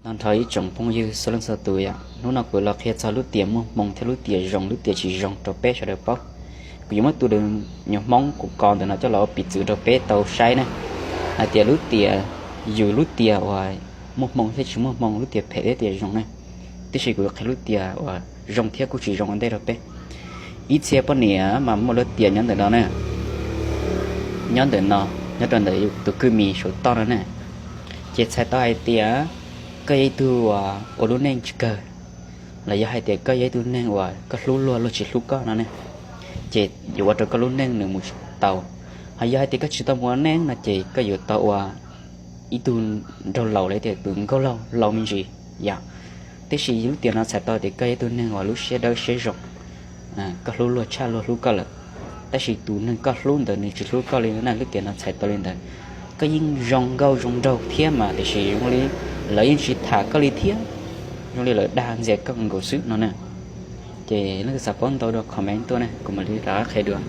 Nrog ib tsoom phooj ywg txhua leej txhua tus yom, hnub no kuv los qhia txog lub tiam muaj hmoo thiab lub tiam zoo lub tiam tsis zoo rau peb sawv daws paub. Kuv yuav muab tus nyuag Hmoob kuv kos ntawm no coj los ua piv txwv rau peb tau saib ne, hais tias lub tiam, yus lub tiam uas muaj hmoo thiab tsis muaj hmoo, lub tiam phem thiab tiam zoo ne. Tiam sis kuv yuav qhia lub tiam uas zoo thiab kuj tsis zoo ua ntej rau peb. Ib txhia poj niam mas muaj lub tiam nyob ntawm no ne, nyob ntawm no, nyob rau ntawm tus kwj mis saum toj no ne, ces txhais tau hais tias koj yog ib tug uas ua lub neej tsis kawg, los yog hais tias koj yog ib tug neeg uas koj hlub luag luag tsis hlub koj no ne, ces yuav ua rau koj lub neej nws mus tsis tau. Ho yog hais tias koj tsis tau mus ua neej no ces koj yuav tau ua ib tug nraug laus los tias tus nkauj laug laus me ntsis yom. Tiam sis lub tiam no txhais tau tias koj yog ib tug neeg uas lub siab dawb siab zoo, koj hlub luag tshaj luag hlub koj lawm, tab sis tus neeg koj hlub ntawd nws tsis hlub koj li no na, lub tiam no txhais tau li ntawd. Koj yeej zoo nkauj zoo nraug thiab mas tiam sis zoo li lawv yeej tsis tham koj li thiab, zoo li lawv dag ntxias koj nkaus xwb no na. Ces leej twg xav paub ntau dua comment tuaj ne, kuv mam li rov qhia dua.